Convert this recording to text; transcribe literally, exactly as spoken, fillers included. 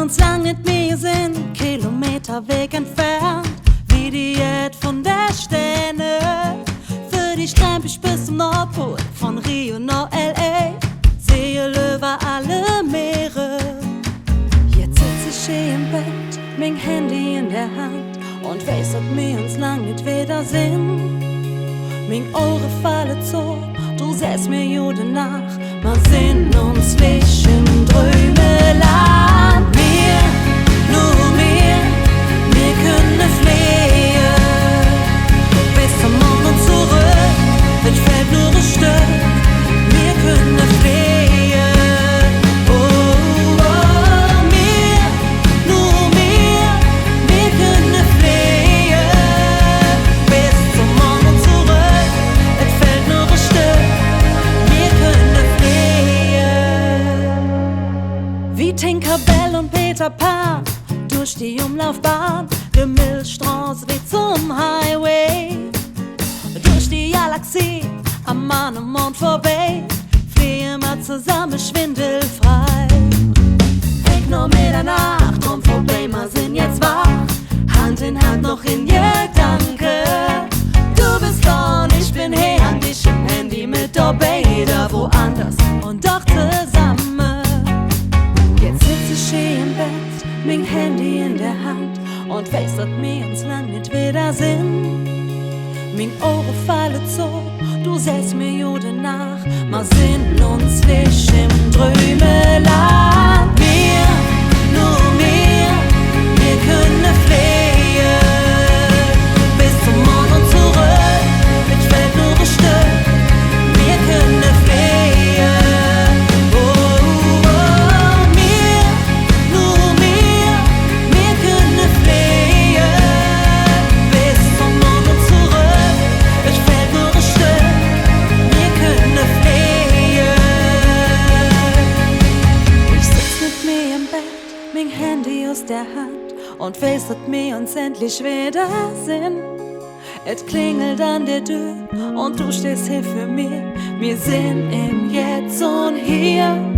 Uns lang nit mih, sin Kilometer wigg entfernt, wie die Ääd vun de Stääne. För dich tramp ich bes zom Nordpol, vun Rio noh L A, Segel üvver alle Meere. Jetz setz ich hee em Bedd, ming Handy en der Hand, un weiß, dat mer uns lang nit widder sinn. Ming Auge falle zo, do sähs mer Gode Naach, mer sinn uns nit em Drömeland. Mer, nor mer, mer künne fleege bes zom Mond un zoröck. Et fählt nor e Stöck, mer künne fleege. Oh, oh, mer, nor mer, mer künne fleege bes zom Mond un zoröck. Et fählt nor e Stöck, mer künne fleege. Wie Tinkerbell un Peter Pan, durch die Umlaufbahn, de Milchstroß weed zom Highway. Durch die Galaxie, am Mann un Mond vörbei, fleege mer zesamme schwindelfrei. Wigg noh Meddernaach, Dröm vörbei, mer sin jetz wach, Hand en Hand noch en Gedanke. Do bes do un ich ben hee, han dich em Handy met dobei, widder woanders un doch zesamme. Jetz setz ich hee em Bedd, ming Handy en der Hand, un weiß, dat mer uns lang nit widder sinn. Ming Auge falle zo, do sähs mer Gode Naach, mer sinn uns nit em Drömeland. Mer, nor mer, mer künne fleege bes zom Mond un zoröck. Et fählt nor e Stöck, mer künne fleege. Oh, oh, mer, nor mer, mer künne fleege bes zom Mond un zoröck. Et fählt nor e Stöck, mer künne fleege. Ich setz met mer em Bedd, ming Handy us der Hand, un weiß, dat mer uns endlich widder sinn. Et klingelt an der Dör un do stehs hee för mer. Mer sinn em Jetz un Hee.